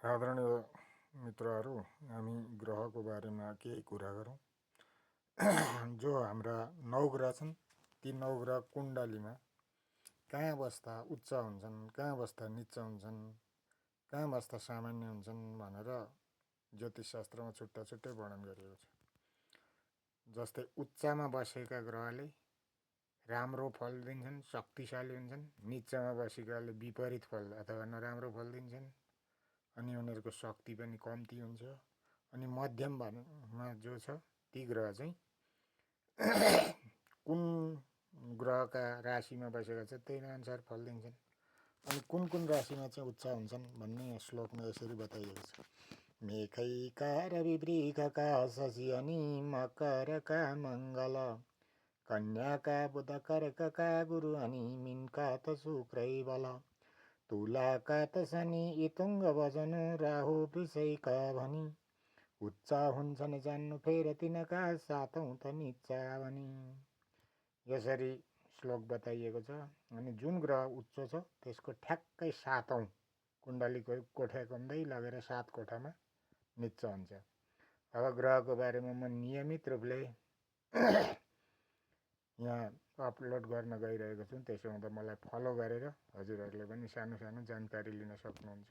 आदरणीय मित्रहरू, हामी ग्रहको बारेमा केही कुरा गरौँ। जो हाम्रा नवग्रह छन् ती नवग्रह कुण्डलीमा कहाँ बस्दा उच्च हुन्छन्, कहाँ बस्दा निच्च हुन्छन्, कहाँ बस्दा सामान्य हुन्छन् भनेर ज्योतिषशास्त्रमा छुट्टा छुट्टै वर्णन गरिएको छ। जस्तै उच्चमा बसेका ग्रहले राम्रो फल दिन्छन्, शक्तिशाली हुन्छन्। निच्चमा बसेकाले विपरीत फल अथवा नराम्रो फल दिन्छन् अनि उनीहरूको शक्ति पनि कम्ती हुन्छ। अनि मध्यममा जो छ ती ग्रह चाहिँ कुन ग्रहका राशिमा बसेका छ त्यही अनुसार फल दिन्छन्। अनि कुन कुन राशिमा चाहिँ उच्च हुन्छन् भन्ने श्लोकमा यसरी बताइएको छ। मेखैका रविवृषका शशि अनि मकरका मङ्गल, कन्याका बुध कर्कका गुरु अनि मीनका त शुक्रै बल, तुलाका त शनि इतुङ्ग वजन राहु वृषैका भनी, उच्च हुन्छन् जान्नु फेर तिनका सातौँ त निच्चा भनी। यसरी श्लोक बताइएको छ। अनि जुन ग्रह उच्च छ त्यसको ठ्याक्कै सातौँ कुण्डलीको कोठा कम्दै लगेर 7 कोठामा निच्च हुन्छ। अब ग्रहको बारेमा म नियमित रूपले यहाँ अपलोड गर्न गइरहेको छु। त्यसो हुँदा मलाई फलो गरेर हजुरहरूले पनि सानो सानो जानकारी लिन सक्नुहुन्छ।